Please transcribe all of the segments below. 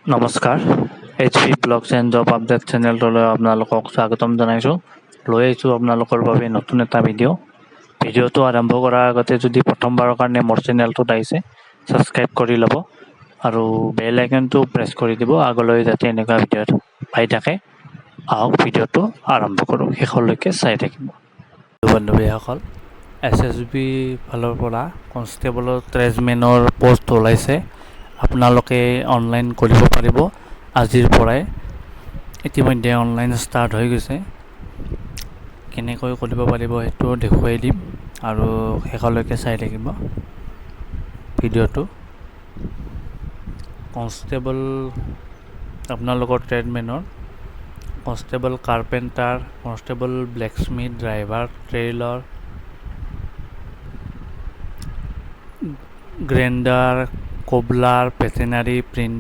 নমস্কাৰ, HP blogs and job update চেনেলটোলৈ আপোনালোকক স্বাগতম জনাইছোঁ। লৈ আহিছোঁ আপোনালোকৰ বাবে নতুন এটা ভিডিঅ'। ভিডিঅ'টো আৰম্ভ কৰাৰ আগতে যদি প্ৰথমবাৰৰ কাৰণে মোৰ চেনেলটোত আহিছে, ছাবস্ক্ৰাইব কৰি ল'ব আৰু বেল আইকনটো প্ৰেছ কৰি দিব, আগলৈ যাতে এনেকুৱা ভিডিঅ' পাই থাকে। আহক, ভিডিঅ'টো আৰম্ভ কৰোঁ, শেষলৈকে চাই থাকিব। বান্ধৱীসকল, এছএছবি ফালৰ পৰা কনষ্টেবলৰ ট্ৰেডছমেনৰ পষ্ট ওলাইছে। আপোনালোকে অনলাইন কৰিব পাৰিব আজিৰ পৰাই। ইতিমধ্যে অনলাইন ষ্টাৰ্ট হৈ গৈছে। কেনেকৈ কৰিব পাৰিব সেইটো দেখুৱাই দিম আৰু শেষলৈকে চাই থাকিব ভিডিঅ'টো। কনষ্টেবল আপোনালোকৰ ট্ৰেডমেনৰ constable, carpenter, constable, blacksmith, driver, tailor, grinder, cobbler, veterinary, print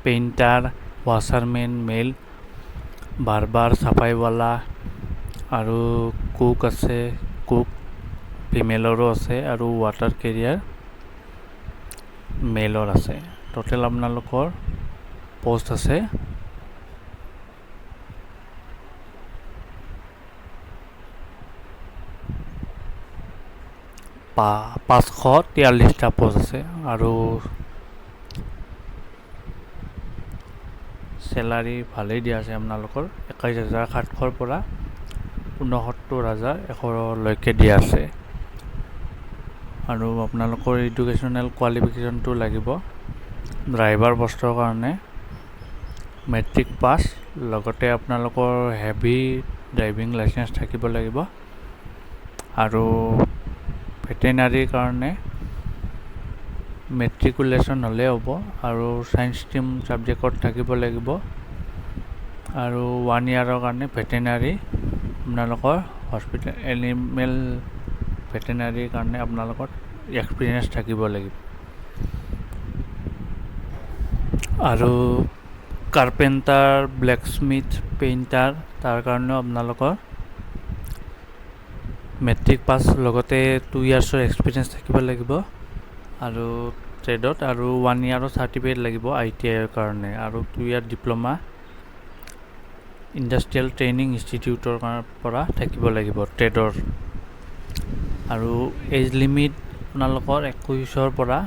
painter, washerman male, barber, চাফাইৱালা আৰু কুক আছে, কুক ফিমেলৰো আছে আৰু ৱাটাৰ কেৰিয়াৰ মেলৰ আছে। টোটেল আপোনালোকৰ পষ্ট আছে 543টা পষ্ট আছে আৰু চেলাৰী ভালেই দিয়া আছে। আপোনালোকৰ 21,700ৰ পৰা 69,100লৈকে দিয়া আছে। আৰু আপোনালোকৰ এডুকেশ্যনেল কোৱালিফিকেশ্যনটো লাগিব ড্ৰাইভাৰ পষ্টৰ কাৰণে মেট্ৰিক পাছ, লগতে আপোনালোকৰ হেভি ড্ৰাইভিং লাইচেঞ্চ থাকিব লাগিব আৰু ভেটেনাৰীৰ কাৰণে মেট্ৰিকুলেশ্যন হ'লেই হ'ব আৰু ছায়েন্স ষ্ট্ৰীম ছাবজেক্টত থাকিব লাগিব আৰু ওৱান ইয়াৰৰ কাৰণে ভেটেনাৰী আপোনালোকৰ হস্পিটেল এনিমেল ভেটেনাৰীৰ কাৰণে আপোনালোকৰ এক্সপিৰিয়েঞ্চ থাকিব লাগিব। আৰু কাৰ্পেণ্টাৰ, ব্লেকস্মিথ, পেইণ্টাৰ, তাৰ কাৰণেও আপোনালোকৰ মেট্ৰিক পাছ, লগতে 2 ইয়াৰ্ছৰ এক্সপিৰিয়েঞ্চ থাকিব লাগিব আৰু ট্ৰেডত আৰু ওৱান ইয়াৰৰ চাৰ্টিফিকেট লাগিব আইটিআইৰ কাৰণে আৰু 2 ইয়াৰ ডিপ্ল'মা ইণ্ডাষ্ট্ৰিয়েল ট্ৰেইনিং ইনষ্টিটিউটৰ পৰা থাকিব লাগিব ট্ৰেডৰ। আৰু এজ লিমিট আপোনালোকৰ 21ৰ পৰা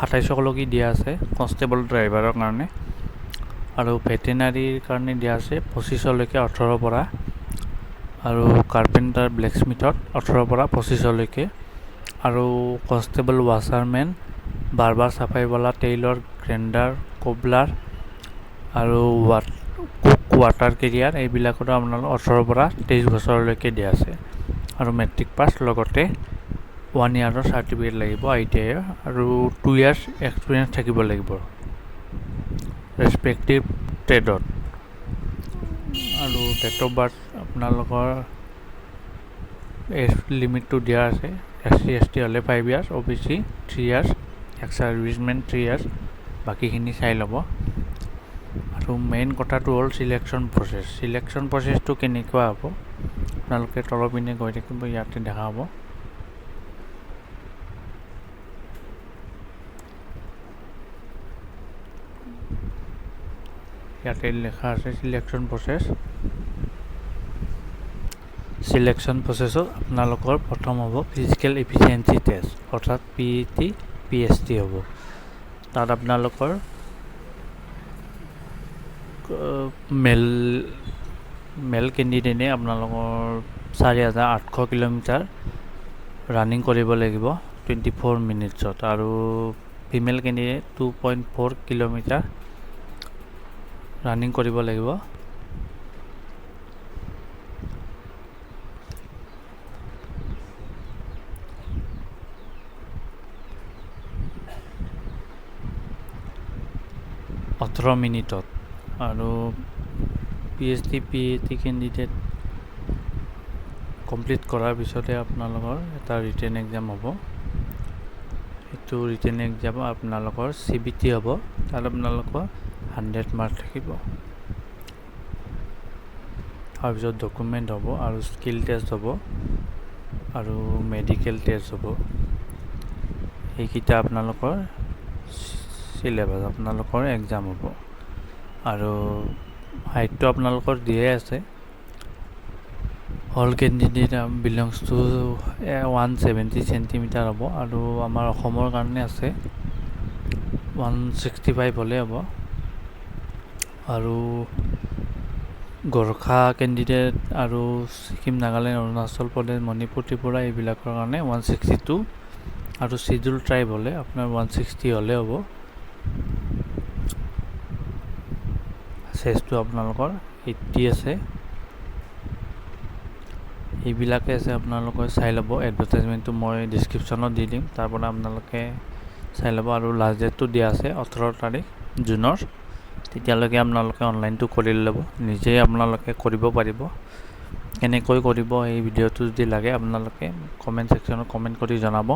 27লৈকে দিয়া আছে কনষ্টেবল ড্ৰাইভাৰৰ কাৰণে আৰু ভেটেনাৰীৰ কাৰণে দিয়া আছে 25লৈকে, 18ৰ পৰা, আৰু কাৰ্পেণ্টাৰ, ব্লেকস্মিথত 18ৰ পৰা 25লৈকে আৰু কনষ্টেবল, ৱাছাৰমেন, বাৰ্বাৰ, চাফাইৱালা, টেইলৰ, গ্ৰেণ্ডাৰ, কবলাৰ আৰু কুক, ৱাটাৰ কেৰিয়াৰ, এইবিলাকতো আপোনালোকৰ 18ৰ পৰা 23 বছৰলৈকে দিয়া আছে আৰু মেট্ৰিক পাছ, লগতে ওৱান ইয়াৰৰ চাৰ্টিফিকেট লাগিব আইটিআইৰ আৰু 2 ইয়াৰ্ছ এক্সপিৰিয়েঞ্চ থাকিব লাগিব ৰেচপেক্টিভ ট্ৰেডত। আৰু ডেট অফ বাৰ্থ আপোনালোকৰ এজ লিমিটটো দিয়া আছে। এছচি, এছটি হ'লে 5 years, OBC 3 years, ex servicemen 3 years। বাকীখিনি চাই ল'ব। আৰু মেইন কথাটো হ'ল চিলেকশ্যন প্ৰচেছ। চিলেকশ্যন প্ৰচেছটো কেনেকুৱা হ'ব, আপোনালোকে তলৰ পিনে গৈ থাকিব, ইয়াতে দেখা হ'ব। ইয়াতে লেখা আছে চিলেকশ্যন প্ৰচেছ। চিলেকশ্যন প্ৰচেছত আপোনালোকৰ প্ৰথম হ'ব ফিজিকেল ইফিচিয়েঞ্চি টেষ্ট, অৰ্থাৎ পিইটি, পিএছটি হ'ব। তাত আপোনালোকৰ মেল কেণ্ডিডেটে আপোনালোকৰ 4800 কিলোমিটাৰ ৰানিং কৰিব লাগিব 24 মিনিটছত আৰু female candidate 2.4 kilometre running কৰিব লাগিব 18 মিনিটত। আৰু PST, PET candidate complete কৰাৰ পিছতে আপোনালোকৰ এটা ৰিটেন এক্সাম হ'ব। সেইটো ৰিটেন এক্সাম আপোনালোকৰ চিবিটি হ'ব। তাত আপোনালোকৰ 100 মাৰ্ক থাকিব। তাৰপিছত ডকুমেণ্ট হ'ব আৰু স্কিল টেষ্ট হ'ব আৰু মেডিকেল টেষ্ট হ'ব। এইকেইটা আপোনালোকৰ চিলেবাছ আপোনালোকৰ এক্সাম হ'ব আৰু হাইটটো আপোনালোকৰ দিয়ে আছে। All candidate belongs to 170 centimeter হ'ব আৰু আমাৰ অসমৰ কাৰণে আছে 165 হ'লেই হ'ব। আৰু গোৰ্খা কেণ্ডিডেট আৰু ছিকিম, নাগালেণ্ড, অৰুণাচল প্ৰদেশ, মণিপুৰ, ত্ৰিপুৰা এইবিলাকৰ কাৰণে 162 আৰু চিডিউল ট্ৰাইব হ'লে আপোনাৰ 160 হ'লে হ'ব। চেষ্টটো আপোনালোকৰ 80 আছে। এইবিলাকে আছে, আপোনালোকে চাই ল'ব। এডভাৰটাইজমেণ্টটো মই ডিছক্ৰিপশ্যনত দি দিম, তাৰ পৰা আপোনালোকে চাই ল'ব। আৰু লাষ্ট ডেটটো দিয়া আছে 18 তাৰিখ জুনৰ। তেতিয়ালৈকে আপোনালোকে অনলাইনটো কৰি ল'ব, নিজেই আপোনালোকে কৰিব পাৰিব। কেনেকৈ কৰিব এই ভিডিঅ'টো যদি লাগে, আপোনালোকে কমেণ্ট ছেকশ্যনত কমেণ্ট কৰি জনাব।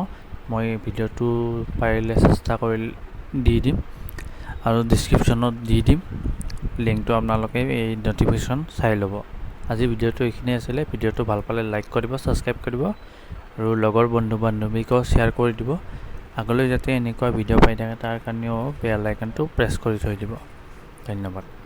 মই ভিডিঅ'টো পাৰিলে চেষ্টা কৰি দি দিম আৰু ডিছক্ৰিপশ্যনত দি দিম লিংকটো, আপোনালোকে এই ন'টিফিকেশ্যন চাই ল'ব। আজি ভিডিঅ'টো এইখিনিয়ে আছিলে। ভিডিঅ'টো ভাল পালে লাইক কৰিব, ছাবস্ক্ৰাইব কৰিব আৰু লগৰ বন্ধু বান্ধৱীকো শ্বেয়াৰ কৰি দিব। আগলৈ যাতে এনেকুৱা ভিডিঅ' পাই থাকে, তাৰ কাৰণেও বেল আইকনটো প্ৰেছ কৰি থৈ দিব। ধন্যবাদ।